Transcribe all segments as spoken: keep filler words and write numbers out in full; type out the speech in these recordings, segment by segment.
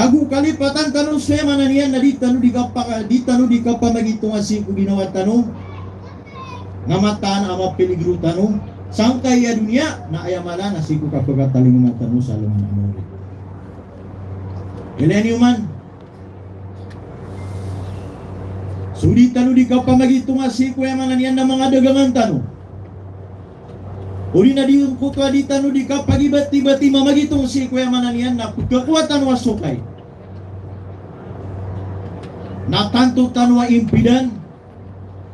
Ago kalipatan tano so aya maana niyan na di tano di kapa-, di tano di kapamagitonga sii ko ginawa tano, na mataan a mapeligro tano sangkaya doniya, na aya mala na sii ko kapakatalingoma tano sa alongan a mawri. Ilaya niyo man so di tano di kapamagitonga sii ko aya maana niyan na manga dagangan tano. Odi na di giyangkoto a di tano di kapagibatibati mamagitong sii ko aya maana niyan na pekakowa tano a sokay. Na tanto tano a impidan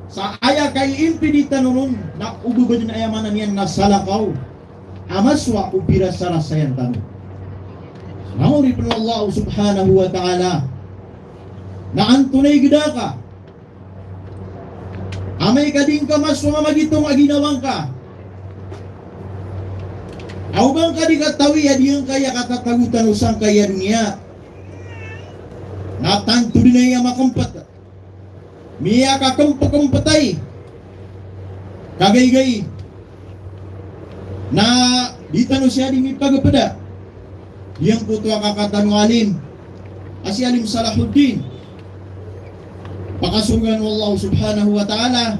sa aya kaiimpidi tano ron na o ba den aya maana niyan na salakaw a masowa o pirasarasayan tano. Na oripen o Allah subhanahu wa ta'ala, na antonaa i geda ka amay ka di ngka masowa mamagitong a ginawa ngka, aw ba ngka di katawi a di ngka aya katatagotan o sangkaya doniya, na tanto den aya makempet, miyakakempekempetay, kagaygay na di tano siya di mipagepeda. Giyangkoto a kaka tano a alim a si Alim Salahuddin, pakasorgaan o Allah subhanahu wa ta'ala,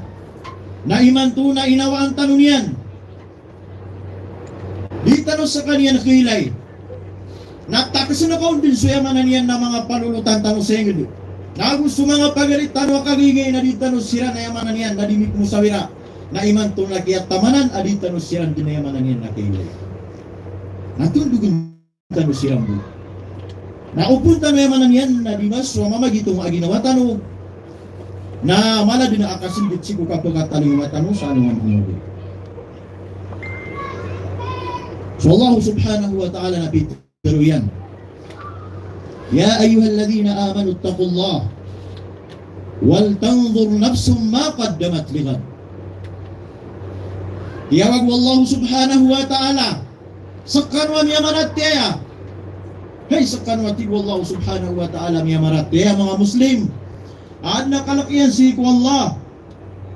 na imanto na inawaan tano niyan. Di tano sekaniyan kailay na takesen ka on den so aya maana niyan na manga palolotan tano sa inged, na ago so manga pagari tano a kagaygay na di tano siran aya maana niyan na di mipemosawira. Na imanto na kiyatamanan a di tano siran den aya maana niyan na kailay. Na tondogen tano siran bo. Na opon tano aya maana niyan na di masowa mamagitong a ginawa tano, na mala den a kasendit sii ko kapakatalingoma tano sa alongan a mawri. So Allah subhanahu wa ta'ala na pitharo iyan: "Ya ayyuhalladhina amanu ittaqullaha wal tanzur nafsum ma qaddamat lighad." Tiyawag o Allah subhanahu wa ta'ala sekano a miyamaratiyaya. Hay sekano a, tig o Allah subhanahu wa ta'ala, miyamaratiyaya, manga Muslim, a aden a kalek iyan sii ko Allah.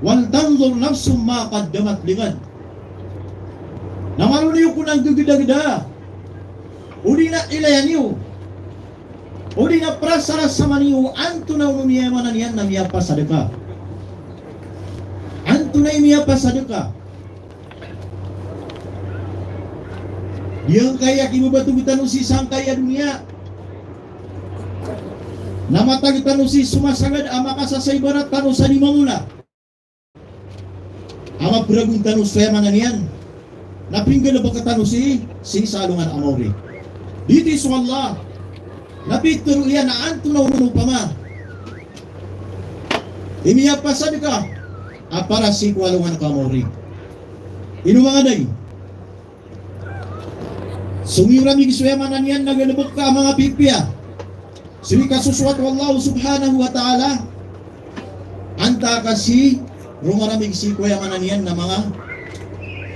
"Wal tanzur nafsum ma qaddamat lighad." Na malo niyo kon nggegedageda, odi na ilaya niyo, odi na perasarasama niyo antonaa i miya, maana niyan na miyapasadeka. Antonaa i miyapasadeka. Giyangkaya kibabatog tano sii sangkaya doniya, na matag tano sii somasagad a makasasaibarat tano sa di mamona. A maperagon tano so aya maana niyan na pinggalebek tano sii, sii sa alongan a mawri. Di ti so Allah na pitharo iyan a antonaa on opama i miyapasadeka a para sii ko alongan ka mawri. Ino manga day, songiyo ramig so aya maana niyan na galebek ka a manga pipiya sii ko kasosowat o Allah subhanahu wa ta'ala, antaa ka sii rongaramig sii ko aya maana niyan na manga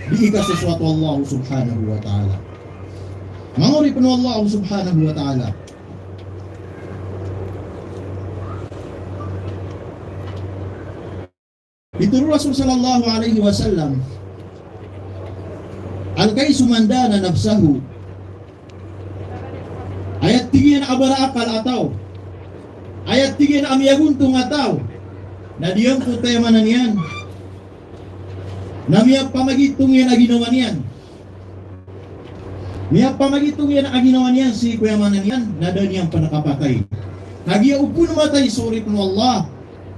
dii kasosowat o Allah subhanahu wa ta'ala. Manga oripen o Allah subhanahu wa ta'ala, pitharo o Rasul sallallahu alaihi wasallam, "Al-kayyisu man dana nafsahu." Aya tig iyan a barakal a taw, aya tig iyan a miyagontong a taw, na giyangkoto aya maana niyan na miyapamagitong iyan a ginawa niyan. Miyapamagitong iyan a ginawa niyan sii ko aya maana niyan na da niyan pn kapatay. Kagiya opama matay so oripen o Allah,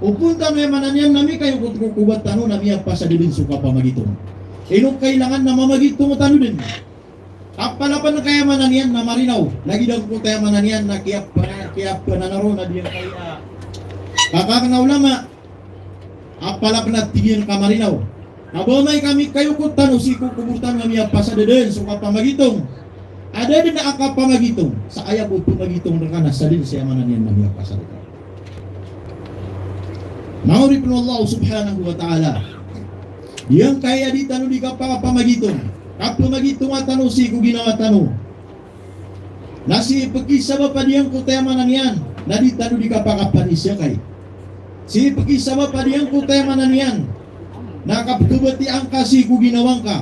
opama aya maana niyan na mikayokot ko kobat tano na miyapasad dn so kapamagitong. Ino kailangan na mamagitong tano dn. Apala pn ka aya maana niyan na marinaw, lagid angkoto aya maana niyan na kiyap-, kiyapnanaroon a di aya kay, ah, kakakna ulama. Apala pn a tig iyan ka marinaw, na ba amay ka mikayokot tano sii ko kobor tano na miyapasad dn so kapamagitong. Adn a kapamagitong sa aya bo pmagitong rka na sadn sa aya maana niyan na miyapasad ka. Manga oripn o Allah subhanahu wa ta'ala, giyangkaya di tano di kapakapamagitong, kapamagitonga tano sii ko ginawa tano. Na sii pkisabap a di angkoto aya maana niyan na di tano di kapakapanisakay. Sii pkisabap a di angkoto aya maana niyan na kapkhabatiya ngka sii ko ginawa ngka.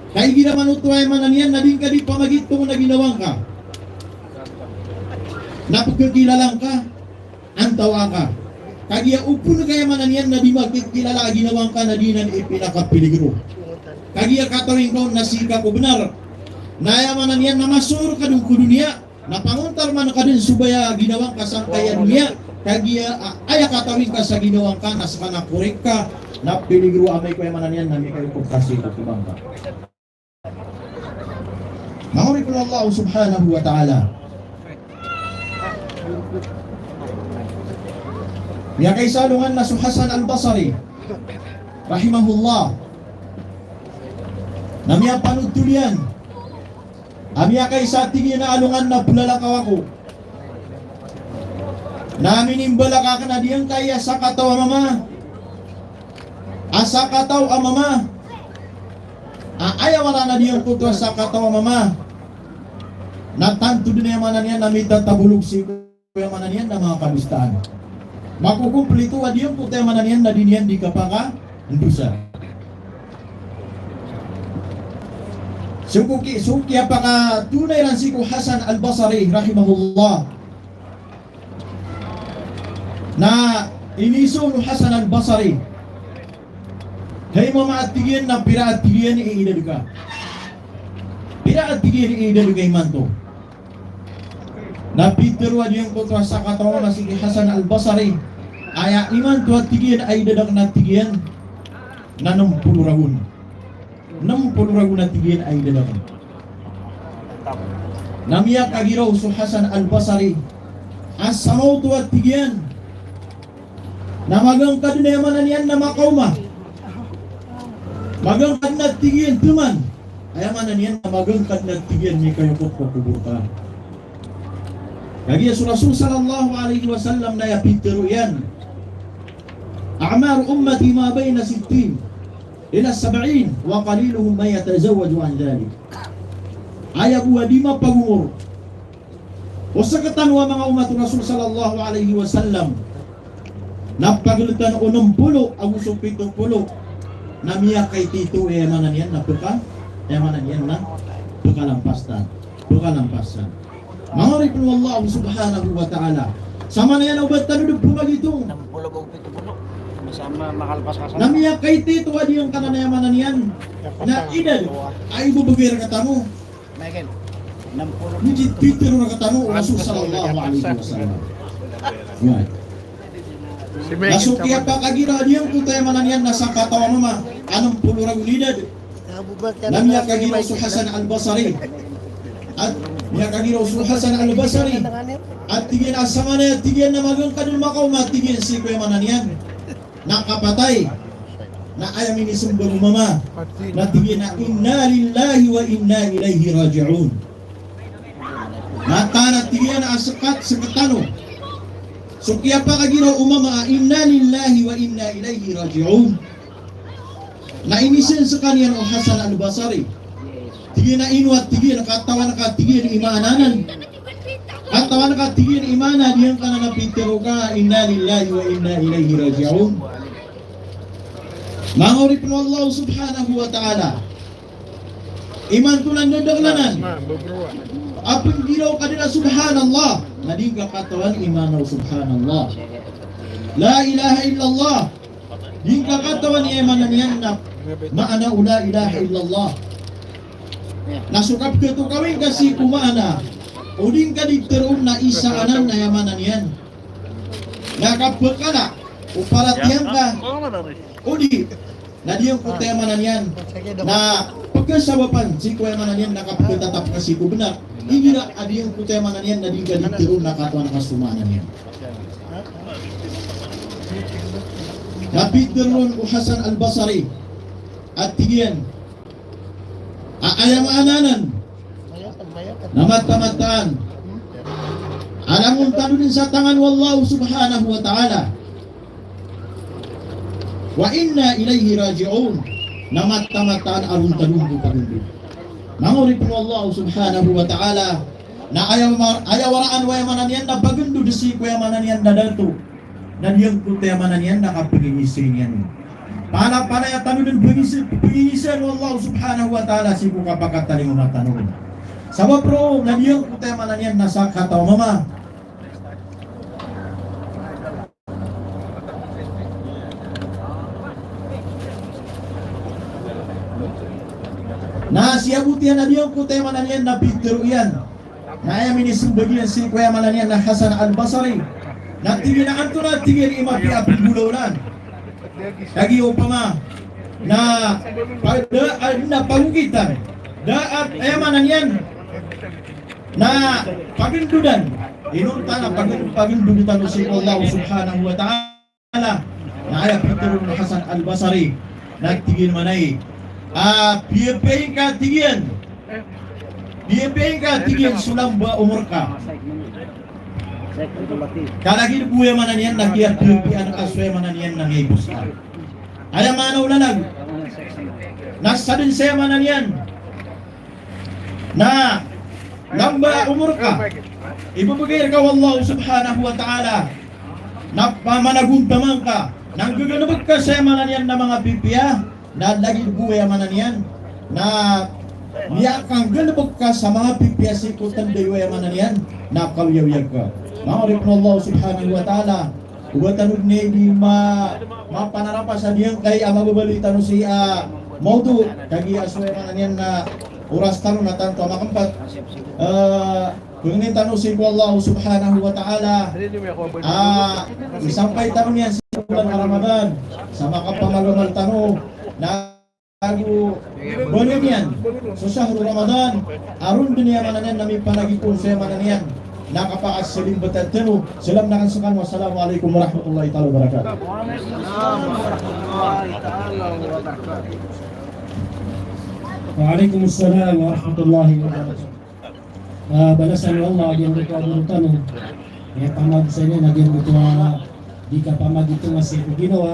Ka igira man oto aya maana niyan na di ngka di pamagitongen a ginawa ngka. Na pkhakilala ngka, antawaa ka. Kagiya opama ka aya maana niyan na di makikilala a ginawa ngka na di niyan ipinakapiligro. Kagiya katawi ngka on na sii ka ko bnar. Na aya maana niyan na masoor ka dn ko doniya. Na pangontar man ka dn so baya a ginawa ngka sangkaya doniya. Kagiya, a, aya katawi ngka sa ginawa ngka na ska na korek ka. Na piligro amay ko aya maana niyan na mikayokob ka sii ko kobor ngka. Manga oripn o Allah subhanahu wa ta'ala. Miyakaisa a alongan na so Hasan al-Basri, rahimahullah, na miyapanotol iyan a miyakaisa, tig iyan, a alongan na plalakaw ako. Na minimbalak akn a di angkaya sakataw a mama. A sakataw a mama. A aya waraan a di angkoto a sakataw a mama na tanto dn, aya maana niyan, na mitatabolog sii ko, aya maana niyan, na manga kadosaan. Makokomplito a di angkoto, aya maana niyan, na di niyan di kapakandosa. So ko ki-, so kiyapakatonay iran sii ko Hasan al-Basri rahimahullah. Na iniiza on o Hasan al-Basri, "Hay mama," a tig iyan, "na pira," a tig iyan, "i idad ka? Pira," a tig iyan, "i idad ka imanto?" Na pitharo a di angkoto a sakataw a mama sii ki Hasan al-Basri, "Aya imanto," a tig iyan, "a idad akn," a tig iyan, "na nm polo ragon. Nm polo ragon," a tig iyan, "a idad akn." Na miyakagiraw so Hasan al-Basri a sa maoto, a tig iyan, na magaan ka dn, aya maana niyan, na makaoma. Magaan ka dn, a tig iyan, tman. Aya maana niyan na magaan ka dn, a tig iyan, mikayokob ko kobor ka. Kagiya so Rasul sallallahu alaihi wasallam na aya pitharo iyan, "A'maru ummati ma baina sittin ila sab'in, wa qaliluhum man yatazawwaju an dhalik." Aya bo a di mapagomor o sktano a manga omat o Rasul sallallahu alaihi wasallam na pagltan o nm polo ago so pito polo, na miyakaitito, aya maana niyan, na pka, aya maana niyan, na pkalampasan. Pkalampasan. Manga oripn o Allah subhanahu wa ta'ala. Sa maana iyan o ba tano dn pmagitong. Nm polo ago pito polo. Sama makalpas ka sa. Na miyakaitito a di angkanan, aya maana niyan, na idad a ibebegay rktano. Miyaitito rktano o Rasul sallallahu alaihi wasallam. Oway. Na so kiyapakagiraw a di angkoto, aya maana niyan, na sakataw a mama a nm polo ragon i idad. Na miyakagiraw so Hasan al-Basri. A miyakagiraw so Hasan al-Basri a tig iyan a sa maana, a tig iyan, na magaan ka dn makaoma, a tig iyan, sii ko, aya maana niyan, na kapatay. Na aya minismbag o mama na tig iyan a, "Inna lillahi wa inna ilayhi raji'un." Mataan, a tig iyan, a skt, sktano. So kiyapakagiraw o mama a, "Inna lillahi wa inna ilayhi raji'un." Na iniiza skaniyan o Hasan al-Basri. Tig iyan a, "Ino," a tig iyan, "katawan ka," a tig iyan, "i maana anan? Katawan ka," a tig iyan, "i maana a di angkanan a pitharo ka, 'Inna lillahi wa inna ilayhi raji'un'?" Manga oripn o Allah subhanahu wa ta'ala. Imanto na ndadakl anan a pnggiraw ka dn a subhanallah, na di ngka katawan i maana o subhanallah. La ilaha illallah, di ngka katawan i, aya maana niyan, na maana o la ilaha illallah. Na so kapkhatokawing ka sii ko maana, o di ngka di tharoon na isa anan, na aya maana niyan na kapkala o paratiyaya ngka, o di na di angkoto, aya maana niyan, na pkhasabapan sii ko, aya maana niyan, na kapkhatatap ka sii ko bnar. Igira a di angkoto, aya maana niyan, na di ngka di tharoon na katawan ka so maana niyan. Na pitharo on o Hasan al-Basri a tig iyan a aya maana anan na mataan-mataan a langon tano dn sa tangan o Allah subhanahu wa ta'ala. Wa inna ilayhi raji'un. Na mataan-mataan a ron tano dn pagndod. Manga oripn o Allah subhanahu wa ta'ala, na aya ma-, aya waraan o, aya maana niyan, na pagndod sii ko, aya maana niyan, na dato, na di angkoto, aya maana niyan, na kapagingisi niyan. Palapalaya tano dn pagingisi, pagingisi o Allah subhanahu wa ta'ala sii ko kapakatalingoma tano. Sabap roo na giyangkoto aya maana niyan na sakataw a mama. Na siyabot iyan a giyangkoto aya maana niyan na pitharo iyan. Na aya minisembag iyan sii ko aya maana niyan na Hasan Al-Basri. Na tig iyan a antonaa, tig iyan, i mapiya a pinggolaolaan. Lagid opama na pa-, da-, na pagokitan. Da a, aya maana niyan na pagendodan. Inonta na pagen-, pagendod tano sii ko Allah Subhanahu wa Ta'ala. Na aya pitharo o Hasan Al-Basri na tig iyan manaya a, piyapiya ingka, tig iyan. Piyapiya ingka, tig iyan, so lamba o omor ka. Ka lagid bo aya maana niyan na kiyapiyapiyaan ka so aya maana niyan na miyaibosa. Aya maana o lalag na sadn sa aya maana niyan na lamba o omor ka, ibebegay rka o Allah Subhanahu wa Ta'ala na pamanagontaman ka, na nggaganebek ka sa aya maana niyan na manga pipiya, na lagid bo aya maana niyan na miyakangganebek ka sa manga pipiya sii ko tanda o aya maana niyan na kaoyagoyag ka. Manga oripn o Allah Subhanahu wa Ta'ala, oba tano dn i di ma-, mapanarapa sa giyangkai a mababaloy tano sii a mawdu, kagiya so aya maana niyan na oras tano na tanto a makempat. Eh, pangnin tano sii ko Allah Subhanahu wa Ta'ala a isampay tano niyan sii ko bolan a Ramadan sa makapamagamal tano na ago baloy niyan so shahru Ramadan a ron dn aya maana niyan na mipanagipon sa aya maana niyan na kapakasalimbatan tano. Salam aken sekaniyan. Wassalamu alaikum warahmatullahi ta'ala wabarakatuh. Wa alaikum salam warahmatullahi wabarakatuh. Ah, balasan o Allah giyangkoto a goro tano. Aya pamagosay niyan na giyangkoto a di kapamagitonga sii ko ginawa.